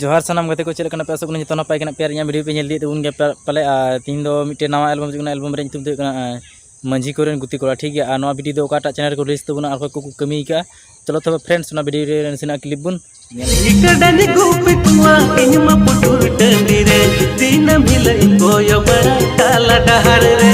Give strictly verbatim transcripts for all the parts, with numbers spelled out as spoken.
ᱡᱚᱦᱟᱨ ᱥᱟᱱᱟᱢ ᱜᱟᱛᱮ ᱠᱚ, ᱪᱮᱫ ᱞᱮᱠᱟ ᱢᱮᱱᱟᱜ ᱯᱮᱭᱟ? ᱟᱥᱚᱜ ᱠᱟᱹᱱᱟᱹᱧ ᱡᱚᱛᱚ ᱱᱟᱯᱟᱭ ᱜᱮ ᱢᱮᱱᱟᱜ ᱯᱮᱭᱟ᱾ ᱟᱨ ᱤᱧᱟᱹᱜ ᱵᱷᱤᱰᱤᱭᱳ ᱯᱮ ᱧᱮᱞ ᱤᱫᱤᱭᱮᱫ ᱛᱟᱵᱚᱱ ᱜᱮᱭᱟ ᱯᱮ-, ᱯᱟᱞᱮ᱾ ᱟᱨ ᱛᱤᱦᱤᱧ ᱫᱚ ᱢᱤᱫᱴᱮᱱ ᱱᱟᱣᱟ ᱮᱞᱵᱟᱢ ᱦᱤᱡᱩᱜ ᱠᱟᱱᱟ, ᱮᱞᱵᱟᱢ ᱨᱮᱭᱟᱜ ᱧᱩᱛᱩᱢ ᱫᱚ ᱦᱩᱭᱩᱜ ᱠᱟᱱᱟ, ᱮᱸ, ᱢᱟᱹᱡᱷᱤ ᱠᱚᱨᱮᱱ ᱜᱩᱛᱤ ᱠᱚᱲᱟ, ᱴᱷᱤᱠ ᱜᱮᱭᱟ᱾ ᱟᱨ ᱱᱚᱣᱟ ᱵᱷᱤᱰᱤᱭᱳ ᱫᱚ ᱚᱠᱟᱴᱟᱜ ᱪᱮᱱᱮᱞ ᱨᱮᱠᱚ ᱨᱤᱞᱤᱡᱽ ᱛᱟᱵᱚᱱᱟ ᱟᱨ ᱚᱠᱚᱭ ᱠᱚᱠᱚ ᱠᱟᱹᱢᱤ ᱟᱠᱟᱫᱼᱟ, ᱪᱚᱞᱚ ᱛᱚᱵᱮ friends, ᱚᱱᱟ ᱵᱷᱤᱰᱤᱭᱳ ᱨᱮ ᱱᱟᱥᱮᱱᱟᱜ clip ᱵᱚᱱ ᱧᱮᱞ ᱞᱮᱜᱮ᱾ ᱤᱠᱟᱹᱰᱟᱹᱱᱤ ᱜᱩᱯᱤ ᱛᱚᱣᱟ, ᱤᱧ ᱢᱟ ᱯᱩᱴᱩᱨ ᱴᱟᱺᱰᱤ ᱨᱮ, ᱫᱤᱱᱟᱹᱢ ᱦᱤᱞᱳᱜ ᱤᱧ ᱠᱚᱭᱚᱜ ᱵᱟᱲᱟ ᱠᱟᱞᱟ ᱰᱟᱦᱟᱨ ᱨᱮ᱾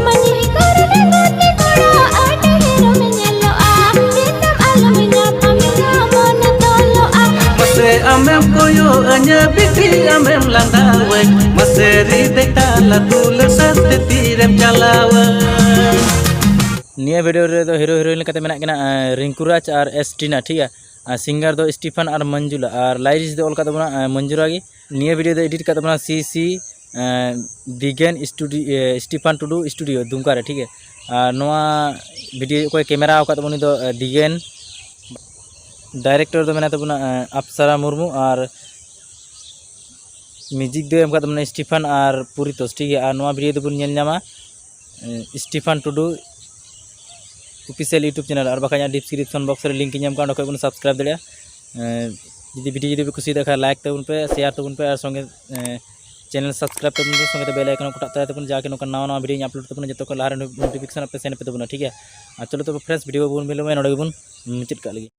ᱢᱟᱹᱡᱷᱤ ᱠᱚᱨᱮᱱ ᱜᱩᱛᱤ ᱠᱚᱲᱟ, ᱟᱹᱰᱤ ᱦᱤᱨᱚᱢ ᱧᱮᱞᱚᱜᱼᱟ, ᱫᱤᱱᱟᱹᱢ ᱟᱞᱚᱢ ᱧᱟᱯᱟᱢᱤᱧᱟ, ᱢᱚᱱᱮ ᱛᱚᱞᱚᱜᱼᱟ᱾ ᱢᱟᱥᱮ ᱟᱢᱮᱢ ᱠᱚᱭᱚᱜ ᱟᱹᱧᱟᱹ ᱵᱤᱴᱤ, ᱟᱢᱮᱢ ᱞᱟᱸᱫᱟᱣᱟᱹᱧ, ᱢᱟᱥᱮ ᱨᱤᱫ ᱛᱟᱞᱟ ᱫᱩᱞᱟᱹᱲ ᱥᱟᱥᱛᱮ ᱛᱤᱨᱮᱢ ᱪᱟᱞᱟᱣᱟ᱾ ᱱᱤᱭᱟᱹ ᱵᱷᱤᱰᱤᱭᱳ ᱨᱮᱫᱚ ᱦᱤᱨᱳ ᱦᱤᱨᱳᱭᱤᱱ ᱞᱮᱠᱟᱛᱮ ᱢᱮᱱᱟᱜ ᱠᱤᱱᱟ, ᱮᱸ, ᱨᱤᱝᱠᱩ ᱨᱟᱡᱽ ᱟᱨ ᱮᱥ ᱴᱤᱱᱟ, ᱴᱷᱤᱠ ᱜᱮᱭᱟ᱾ ᱟᱨ singer ᱫᱚ ᱥᱴᱤᱯᱷᱟᱱ ᱟᱨ ᱢᱚᱧᱡᱩᱞᱟ, ᱟᱨ lyrics ᱫᱚ ᱚᱞ ᱠᱟᱜ ᱛᱟᱵᱚᱱᱟ, ᱮᱸ, ᱢᱚᱧᱡᱩᱨᱟ ᱜᱮ᱾ ᱱᱤᱭᱟᱹ ᱵᱷᱤᱰᱤᱭᱳ ᱫᱚ edit ᱠᱟᱜ ᱛᱟᱵᱚᱱᱟ ᱥᱤ ᱥᱤ, ᱮᱸ, ᱫᱤᱜᱮᱱ ᱥᱴᱩᱰᱤ-, ᱮ, ᱥᱴᱤᱯᱷᱟᱱ ᱴᱩᱰᱩ ᱥᱴᱩᱰᱤᱭᱳ ᱫᱩᱢᱠᱟ ᱨᱮ, ᱴᱷᱤᱠ ᱜᱮᱭᱟ᱾ ᱟᱨ ᱱᱚᱣᱟ ᱵᱷᱤᱰᱤᱭᱳ ᱚᱠᱚᱭ ᱠᱮᱢᱮᱨᱟ ᱟᱠᱟᱫ ᱛᱟᱵᱚᱱ, ᱩᱱᱤ ᱫᱚ, ᱮ, ᱫᱤᱜᱮᱱ᱾ Director ᱫᱚ ᱢᱮᱱᱟᱭ ᱛᱟᱵᱚᱱᱟ, ᱮ, ᱟᱯᱥᱟᱨᱟ ᱢᱩᱨᱢᱩ, ᱟᱨ music ᱫᱚᱭ ᱮᱢ ᱟᱠᱟᱫ ᱛᱟᱵᱚᱱᱟ ᱥᱴᱤᱯᱷᱟᱱ ᱟᱨ ᱯᱩᱨᱤᱛᱳᱥ, ᱴᱷᱤᱠ ᱜᱮᱭᱟ᱾ ᱟᱨ ᱱᱚᱣᱟ ᱵᱷᱤᱰᱤᱭᱳ ᱫᱚᱵᱚᱱ ᱧᱮᱞ ᱧᱟᱢᱟ, ᱮ, ᱥᱴᱤᱯᱷᱟᱱ ᱴᱩᱰᱩ official YouTube channel, ᱟᱨ ᱵᱟᱠᱷᱟᱱ description box ᱨᱮ link ᱤᱧ ᱮᱢ ᱠᱟᱜᱼᱟ, ᱚᱸᱰᱮ ᱠᱷᱚᱱ ᱵᱚᱱ subscribe ᱫᱟᱲᱮᱭᱟᱜᱼᱟ᱾ ᱮ, ᱡᱩᱫᱤ ᱵᱷᱤᱰᱤᱭᱳ ᱡᱩᱫᱤ ᱯᱮ ᱠᱩᱥᱤᱭᱟᱫᱟ ᱠᱷᱟᱱ like ᱛᱟᱵᱚᱱ ᱯᱮ, share ᱛᱟᱵᱚᱱ ᱯᱮ, ᱟᱨ ᱥᱚᱸᱜᱮ, ᱮ, channel subscribe ᱛᱟᱵᱚᱱ ᱯᱮ, ᱥᱚᱸᱜᱮ ᱛᱮ bell icon ᱠᱚᱴᱟᱜ ᱛᱟᱨᱟᱭ ᱛᱟᱵᱚᱱ, ᱡᱟᱠᱮ ᱱᱚᱝᱠᱟ ᱱᱟᱣᱟ ᱱᱟᱣᱟ ᱵᱷᱤᱰᱤᱭᱳᱧ upload ᱛᱟᱵᱚᱱᱟ, ᱡᱚᱛᱚ ᱠᱷᱚᱱ ᱞᱟᱦᱟ ᱨᱮ notification ᱟᱯᱮ ᱥᱮᱱ ᱯᱮ ᱛᱟᱵᱚᱱᱟ, ᱴᱷᱤᱠ ᱜᱮᱭᱟ᱾ ᱟᱨ ᱪᱚᱞᱚ ᱛᱚᱵᱮ friends, ᱵᱷᱤᱰᱤᱭᱳ ᱵᱚᱱ ᱵᱤᱞᱚᱢᱟ, ᱱᱚᱰᱮ ᱜᱮᱵᱚᱱ ᱢᱩᱪᱟᱹᱫ ᱠᱟᱜ ᱞᱮᱜᱮ᱾